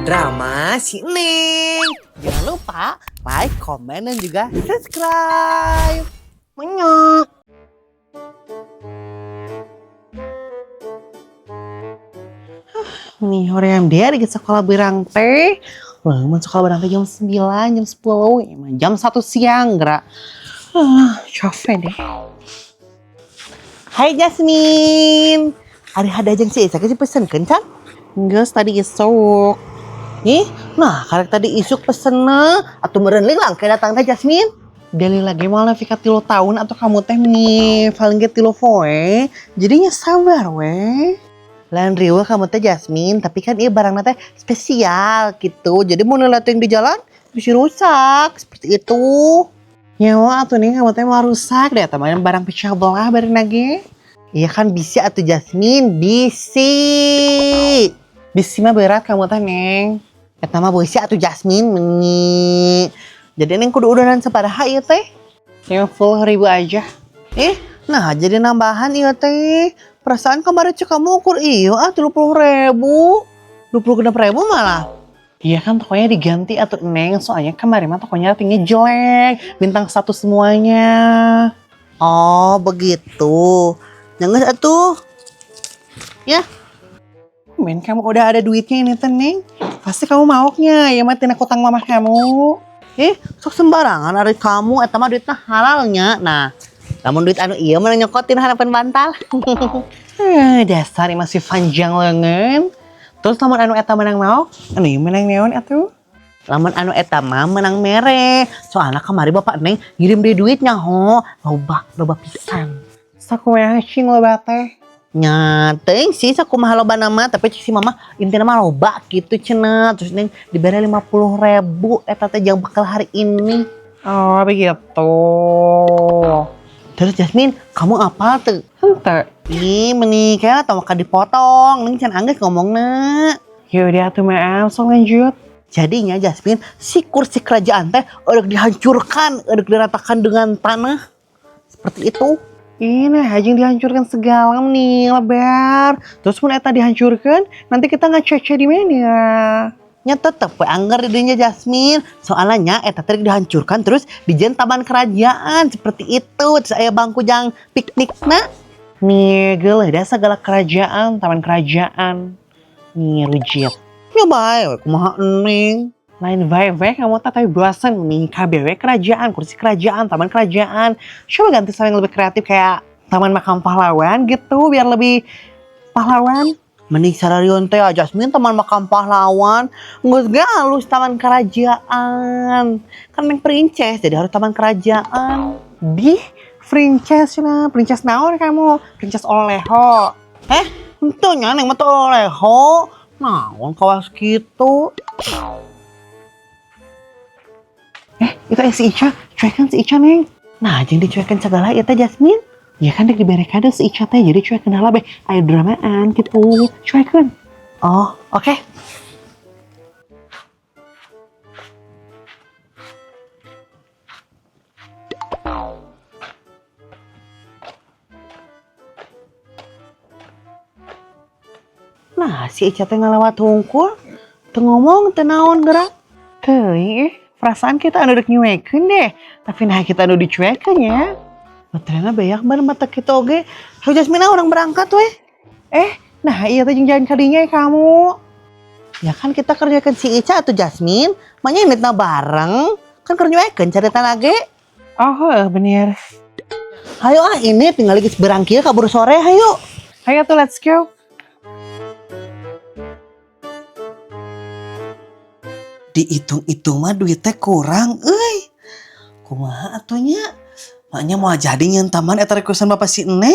Drama si Neng. Jangan lupa like, komen, dan juga subscribe. Menyok. Nih hoream dia di sekolah berang teh. Lah, mun sekolah berang teh jam 9, jam 10, emang jam 1 siang gerak. Ah, capek deh. Hai Jasmine. Ari hada jeung si Isa ke pesenkeun can? Geus tadi isuk. Ih, nah karek tadi isuk pesenna atuh meureun lang ke datang teh Jasmine. Dali lagi mau nepi ka 3 tahun atau kamu teh nih paling ge 3 poe. Jadinya sabar we. Lain riweuh kamu teh Jasmine, tapi kan iya barangna teh spesial gitu. Jadi mau yang di jalan bisa rusak seperti itu. Nyawa atuh nih kamu teh mau rusak deh, teman barang pecah belah bareng lagi. Iya kan bisa atuh Jasmine, bisi. Bisi mah berat kamu teh Neng. Eta mah bisi atuh Jasmine meni. Jadi Neng kudu udahan sabaraha ieu teh? 50.000 aja. Nah jadi nambahan ieu teh. Perasaan kemarin cek kamu ukur iyo ah 30.000, 26.000 malah. Iya kan tokonya diganti atau Neng, soalnya kemarin mah tokonya ratingnya jelek, bintang 1 semuanya. Oh begitu, jangan atuh. Ya, men kamu udah ada duitnya ini teh Neng, pasti kamu mauknya ya mah tina kutang mamah kamu. Sok sembarangan ari kamu, eta mah duitnya halalnya. Nah, lamun duit anu iya mah nyokotin harapan bantal. Dasar ini masih panjang lengan. Terus lamun anu eta menang mau, anu ieu menang neon atuh. Lamun anu eta mah menang mere. Soalnya kamari bapak Neng ngirim deui duitnya ho, loba, loba pisan. Sakumaha cing loba teh? Nya teuing sih sakumaha loba nama, tapi cik si mama intina mah loba gitu cenah. Terus Neng dibere 50.000 eta teh jang bekal hari ini. Oh begitu. Terus Jasmine, kamu apa tuh? Henteu. Ih, menikah atau makan dipotong, Neng can angges ngomongna. Ya udah tuh maaf, sok lanjut. Jadinya Jasmine, si kursi kerajaan teh udah dihancurkan, udah diratakan dengan tanah. Seperti itu. Ini hajing dihancurkan segala nih, lebar. Terus mun eta dihancurkan, nanti kita ngecece di mana? Nya tetep we angger di dinya Jasmine. Soalnya eta teh dihancurkan terus dijieun taman kerajaan seperti itu. Terus aya bangku jang piknikna. Nih geuleuh dah segala kerajaan, taman kerajaan. Nih rujit. Ya bae we kumaha Neng. Lain bae we kamu teh tapi bosen nih KBW kerajaan, kursi kerajaan, taman kerajaan. Coba ganti sama yang lebih kreatif kayak taman makam pahlawan gitu biar lebih pahlawan. Mending sararion teh Jasmine taman makam pahlawan. Geus ge halus taman kerajaan. Kan Neng princess jadi harus taman kerajaan. Dih, princess cenah, princess naon kamu? Princess Oleho. Henteu nya Neng mah teu Oleho. Naon kawas kitu. Itu si Ica, cuekan si Ica Neng. Nah, jeung dicuekan segala ieu teh Jasmine. Ya kan dek dibere kado si Ica teh jadi cuekan heula beh aya dramaan gitu. Cuekan. Oh, oke. Nah, si Ica teh ngalewat hungkul, teu ngomong teu naon gerak. Teuing perasaan kita anu dek nyuekeun deh. Tapi nah kita anu dicuekeun ya. Baterainya beak ban mata kita oge. Hayu Jasmine orang berangkat weh. Nah iya teh jeung jalan kadinya ya kamu. Ya kan kita kerjakan si Ica atau Jasmine, makanya ingetna bareng. Kan keur nyuekeun carita lagi. Oh, heuh, bener. Hayu ah ini tinggal geus berang kieu kabur sore hayu. Ayo tuh let's go. Dihitung-hitung mah duitnya kurang euy. Kumaha atuh nya? Maknya mau jadi nyeun taman eta requestan bapak si Neng.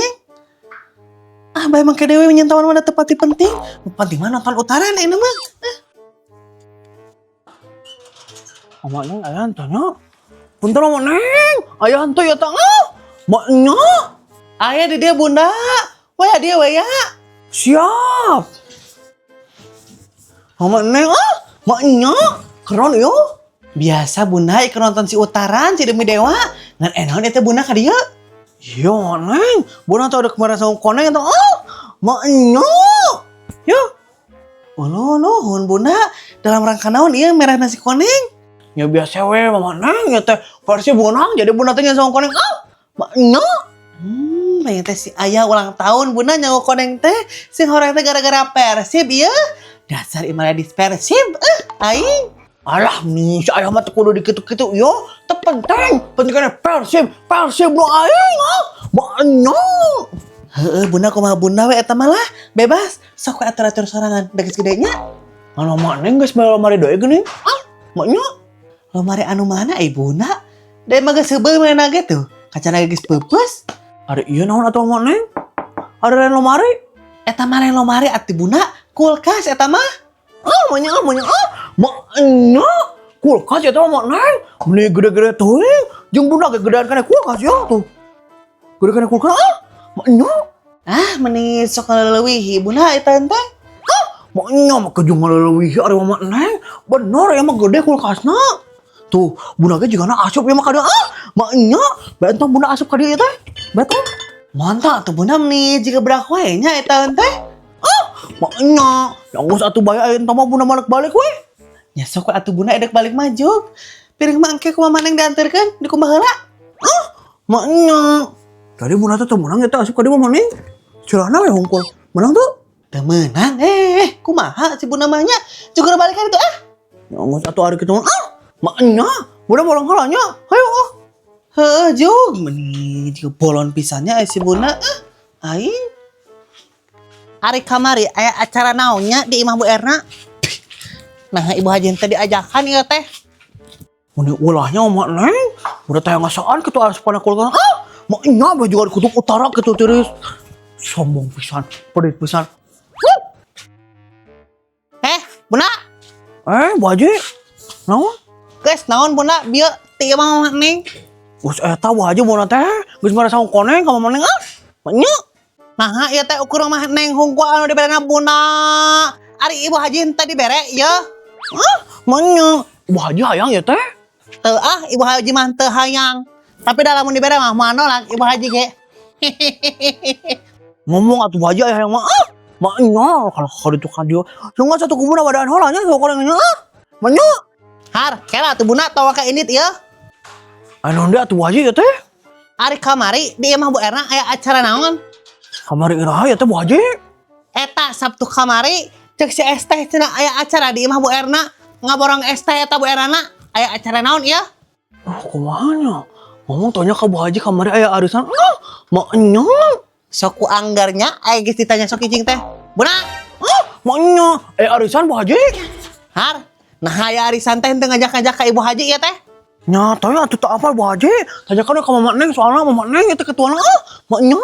Ah, bae mangke dewe nyeun taman mah da teu pati penting. Nu penting mah nonton utaran ini mah. Oma Neng aya henteu nya? Punten Oma Neng, aya henteu ya teh ah. Maknya aya di dia Bunda. Waya dia waya. Siap. Oma Neng ah, maknya keren yo. Biasa Bunda ikut nonton si Utaran, si Demi Dewa. Ngan enaon eta Bunda ka dieu? Iya Neng, Bunda tuh ada kemarin sama koneng atau ah, maknya. Yo. Uluh nuhun Bunda, Dalam rangka naon ieu mere nasi koneng? Ya biasa we Mama Neng ya teh Persib menang, jadi bunda teh saung koneng ah. Maknya. Pengen teh si ayah ulang tahun, bunda nyangu koneng teh. Sing horeng teh gara-gara Persib ieu. Dasar imah di Persib, eh, aing. Alah nih, si ayah mah teu kudu dikitu-kitu yo. Teu penting, penting kana Persib, Persib nu aing ah. Maknya. Heeh, bunda kumaha bunda we eta mah lah. Bebas, sok we atur-atur sorangan. Da geus gede nya. Mana Mama Neng geus mere lemari deui geuning? Ah, maknya. Lemari anu mana eh bunda? Da emang geus heubeul mana ge tuh. Kacana geus peupeus. Ari ieu naon atuh, Mama Neng? Ada lain lemari? Eta mah lain lemari atuh, bunda, kulkas eta mah. Ah, maknya ah, maknya ah. Maknya. Kulkas eta mah, Mama Neng. Meni gede-gede teuing. Jeung bunda ge gedean kana kulkas ya tuh. Gede kana kulkas ah. Maknya. Ah, meni sok ngaleuwihi bunda eta teh. Maknya mah kejung ngaleuwihi ari Mama Neng. Bener ya mah gede kulkasna. Tuh, bunda ge jigana asup ya mah ka dieu ah. Maknya, bentong bunda asup ka dieu teh. Bentong. Mantap tuh bunda, meni jiga berak wae nya eta teh. Maknya, yang geus atuh bae aya entah mah bunda balik-balik we. Nya sok we atuh bunda edek balik maju. Piring mah engke ku Mama Neng dianterkeun di kumaha heula. Maknya. Tadi bunda teh teu meunang eta asup ka dieu Mama Neng. Celana we hungkul. Meunang tuh? Teu meunang, eh, kumaha si bunda mah nya? Cukur balikan itu ah. Ya geus atuh ari kitu mah. Ah, maknya. Bunda bolong heula nya. Hayo ah. Heuh, jug meni jiga bolon pisannya eh si bunda ah. Aing. Ari kamari aya acara naonnya di imah Bu Erna? Nah, Ibu Haji teh diajakan ieu teh. Meni ulahnya Mama Neng. Udah teh ngasaan kitu asup kana kulkas. Ah, maknya bah juga di kutub utara kitu tiris. Sombong pisan, pedit pisan. Eh, Bunda. Eh, Bu Haji. Naon? Geus naon bunda bieu ti imah Mama Neng? Geus eta Bu Haji bunda teh geus mere saung koneng ka Mama Neng ah. Maknya. Nah, ieu teh ukur Mama Neng hungkul anu diberena bunda. Ari Ibu Haji henteu dibere ieu. Ah, maknya. Ibu Haji hayang ya teh? Teu ah, Ibu Haji mah teu hayang. Tapi dalam mun dibere mah moal nolak Ibu Haji ge. Ngomong atuh Bu Haji hayang mah ah. Maknya kalau kalau itu kan dia. Sungguh satu kubur wadaan heula nya saung koneng ah. Maknya. Har, kela atuh bunda tawa ka indit ieu. Anu deui atuh Bu Haji ya teh? Ari kamari di imah Bu Erna aya acara naon? Kamari iraha ya teh, Bu Haji? Eta Sabtu kamari cek si es teh cenah aya acara di imah Bu Erna, ngaborong es teh eta Bu Erna aya acara naon ieu? Oh, kumaha nya? Ngomong tanya ka Bu Haji kamari aya arisan. Ah, maknya. Sok ku anggarnya aya geus ditanya sok cicing teh. Bunda, Ah, maknya. Eh, arisan Bu Haji? Har. Nah, aya arisan teh henteu ngajak-ngajak ka Ibu Haji ieu teh. Nya, tanya atuh tak apa Bu Haji. Tanyakan ka Mama Neng soalnya Mama Neng itu ketuana ah. Maknya.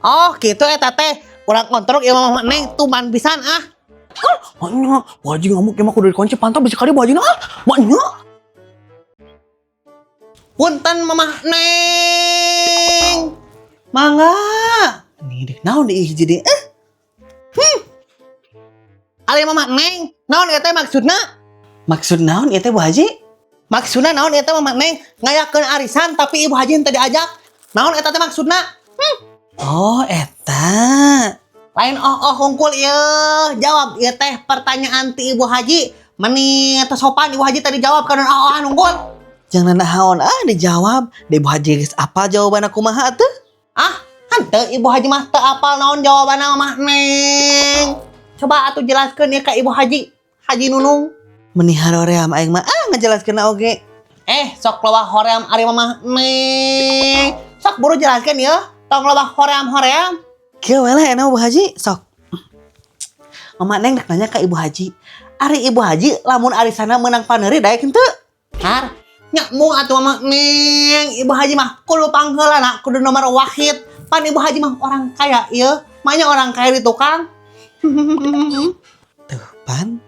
Oh, gitu eta teh. Urang kontrok ieu Mama Neng tuman pisan ah. Maknya, Bu Haji ngamuk emang kudu dikunci pantau bisa kali Bu Haji ah. Maknya. Punten Mama Neng. Mangga. Nih dek naon deui hiji deui eh. Ari Mama Neng, naon eta maksudna? Maksud naon ieu teh, Bu Haji? Maksudna naon ieu teh Mama Neng ngayakeun arisan tapi Ibu Haji henteu diajak? Naon eta teh maksudna? Oh, eta. Lain oh oh hungkul ieu. Jawab ieu teh pertanyaan ti Ibu Haji. Meni teu sopan Ibu Haji tadi jawab kana oh oh hungkul. Jangan naon ah dijawab. Da Ibu Haji geus apal jawaban kumaha atuh? Ah, henteu Ibu Haji mah teu apal naon jawabanna Mama Neng. Coba atuh jelaskeun ya ka Ibu Haji. Haji Nunung. Meni haroream aing mah ah ngajelaskeun oge. Eh, sok loba hoream ari Mama Neng. Sok buru jelaskeun ya. Tong loba hoream-hoream. Kieu we lah enak Bu Haji, sok. Mama Neng dek nanya ka Ibu Haji. Ari Ibu Haji lamun arisana menang paneuri daek henteu? Har, nyamung atuh Mama Neng. Ibu Haji mah kudu pangheulana kudu nomor wahid. Pan Ibu Haji mah orang kaya ieu. Makanya orang kaya di tukang. Tuh, pan.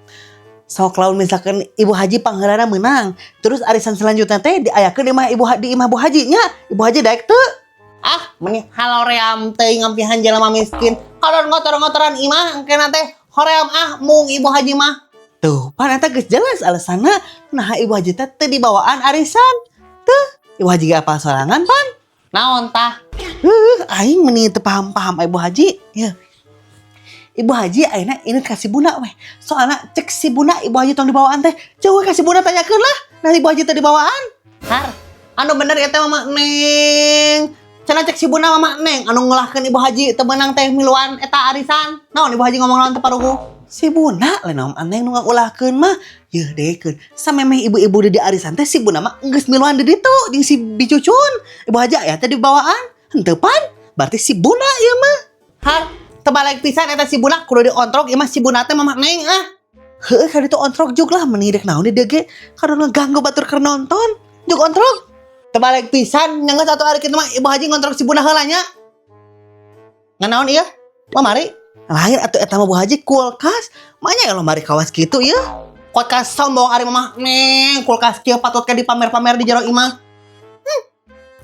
Sok lamun misalkan Ibu Haji pangheulana menang, terus arisan selanjutnya teh diayakeun imah Ibu di imah Bu Haji nya. Ibu Haji daek teu? Ah, meni haloream teuing ngampihan jelema miskin. Kadon ngotor-ngotoran imah engkena teh hoream ah mung Ibu Haji mah. Tuh, pan eta geus jelas alasanna nah Ibu Haji teh teu dibawaan arisan. Tuh, Ibu Haji ge apal sorangan pan. Naon tah? Aing meni teu paham-paham Ibu Haji. Ya. Ibu Haji ayeuna ini ka si Bunda weh. Soalna cek si Bunda Ibu Haji tong dibawaan teh. Coba ka si Bunda tanyakeun lah. Nah, Ibu Haji teh dibawaan. Har, anu bener ieu teh Mama Neng. Cenah cek si Bunda Mama Neng anu ngulahkeun Ibu Haji teu meunang teh miluan eta arisan. Naon Ibu Haji ngomong naon teh parugu? Si Bunda lain Mama Neng nu ngulahkeun mah. Yeuh dekeun. Samemeh ibu-ibu di arisan teh si Bunda mah geus miluan di ditu jeung si Bicucun. Ibu Haji aya teh dibawaan. Henteu pan? Berarti si Bunda ieu mah. Har, tebalik pisan eta si Bunda kudu diontrog ieu mah si Bunda teh Mama Neng ah. Heueuh, ka ditu ontrog jug lah, meuni rek naon di dieu ge kadon ngeganggu batur keur nonton. Jug ontrog. Tebalik pisan nya geus atuh ari kitu mah Ibu Haji ngontrog si Bunda heula nya. Nganaon ieu? Lemari? Lain atuh eta mah Bu Haji, kulkas. Manya ya lemari kawas kitu ieu? Kulkas sombong ari Mama Neng, kulkas kieu patut ke dipamer-pamer di jero imah.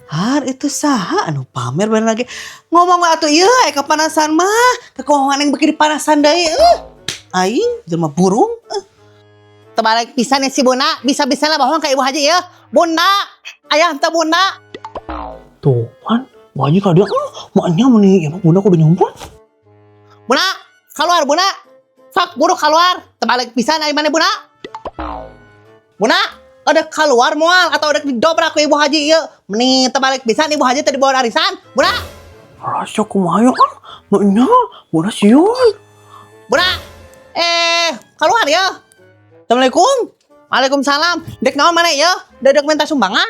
Har, itu saha anu pamer bener lagi. Ngomong we atuh ieu aya kepanasan mah. Kekumaha neng beuki dipanasan deui. Aing jelema burung. Tebalik pisan ya si Bunda, bisa-bisa lah bohong ka Ibu Haji ya. Bunda, ayah teh Bunda. Tuh kan, Bu Haji ka dia, maknya meni ya mah Bunda kudu nyumput. Bunda, keluar Bunda. Sok buru keluar. Tebalik pisan ari mana Bunda? Bunda, udah keluar moal atau udah didobrak ku Ibu Haji ieu. Meni tebalik pisan Ibu Haji tadi bawa arisan. Bunda, Rasa kumaha ya ah, maknya Bunda sieun. Bunda. Keluar ya. Assalamualaikum. Waalaikumsalam. Dek naon mana ya? Dedek minta sumbangan.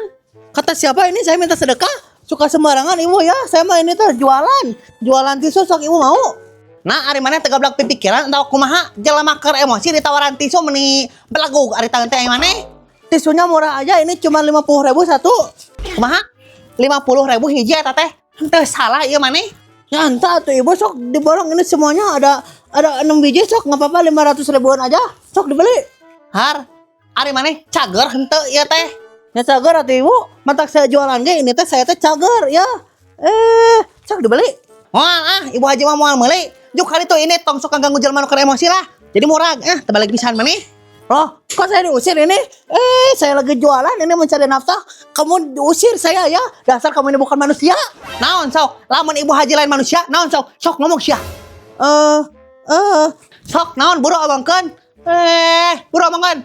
Kata siapa ini saya minta sedekah? Suka sembarangan ibu ya. Saya mah ini tuh jualan. Jualan tisu, sok ibu mau. Nah, ari maneh teu gablak pipikiran atau kumaha jelema keur emosi ditawaran tisu meni belagug ari tangan teh maneh. Tisunya murah aja, ini cuma 50.000 satu. Kumaha? 50.000 hiji eta teh. Henteu salah ieu maneh. Ya entah tuh ibu, sok diborong ini semuanya ada 6 biji, sok nggak apa-apa 500 ribuan aja, sok dibeli. Har, ari maneh cager henteu ieu teh? Ya cager atuh ibu, matak saya jualan ge ini teh, saya teh cager ya. Sok dibeli. Moal ah, Ibu Haji mah moal meuli. Juk kali tuh ini tong sok ganggu jelema nu keur emosi lah. Jadi murah ah, terbalik pisan maneh. Loh, kok saya diusir ini? Saya lagi jualan ini mencari nafkah. Kamu diusir saya ya. Dasar kamu ini bukan manusia. Naon sok? Lamun Ibu Haji lain manusia, naon sok? Sok ngomong sia. Sok naon buru omongkeun. Buru omongkeun.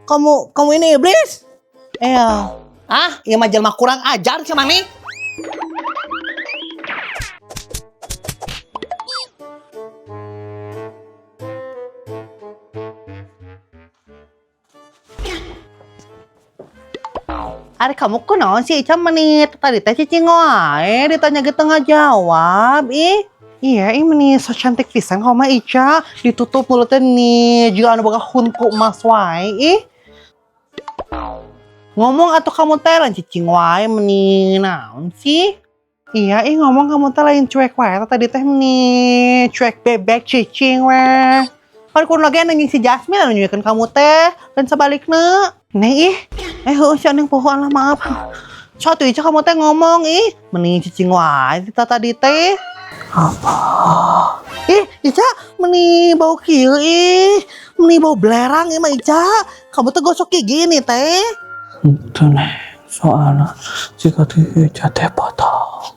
Kamu kamu ini iblis. Ah, ieu mah jelema kurang ajar sia maneh. Ari kamu kunaon sih Ica, menit tadi teh cicing wae ditanya gitu nggak jawab ih. Iya, ini meni so cantik pisan kamu mah Ica, ditutup mulutnya nih juga anu boga huntu emas wae ih. Ngomong atau kamu teh lain cicing wae meni naon sih? Iya, ih ngomong kamu teh lain cuek wae tadi teh meni cuek bebek cicing weh. Kan kudu lagi anu si Jasmine anu nyuekeun kamu teh dan sebaliknya. Nih ih, heuh si Neng poho lah, maaf. Sok atuh Ica kamu teh ngomong ih, meni cicing wae kita tadi teh. Apa? Ih, Ica, meni bau kieu ih. Meni bau belerang ieu mah Ica. Kamu tuh gosok gigi nih teh. Itu Neng, soalnya jika Ica teh potong,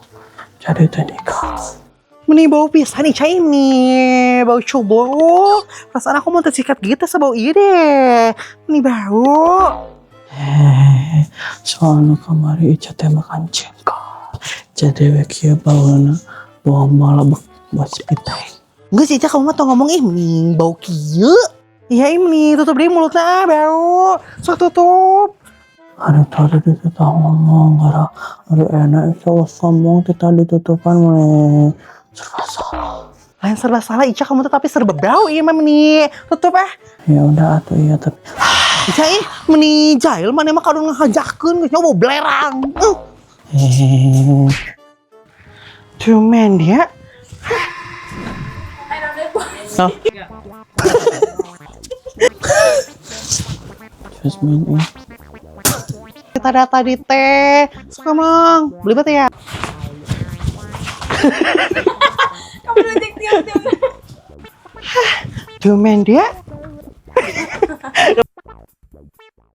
jadi teh nikah. Meni bau pisan Ica ini, bau cubuk. Perasaan aku mau tersikat gitu sebau iya deh. Meni bau. Soalnya kemarin Ica teh makan jengkol. Jadi we kieu bauna bau malebek buat spiteng. Enggak sih Ica, kamu mah tau ngomong ih meni bau kieu. Iya ini tutup deh mulutnya ah, bau. Sok tutup. Aduh, tadi itu ngomong gara aduh enak Ica ngomong tadi ditutupan mulai serba salah. Lain serba salah Ica kamu tuh, tapi serba bau iya mah meni. Tutup ah. Ya udah atuh iya tapi Ica ih meni jahil mana mah kadang ngahajakeun geus bau belerang. Tuh dia. Oh. Jasmine eh. Kita ada tadi teh. Suka ngomong. Beli batu ya. Kamu lecek tiap-tiap. Tuh dia.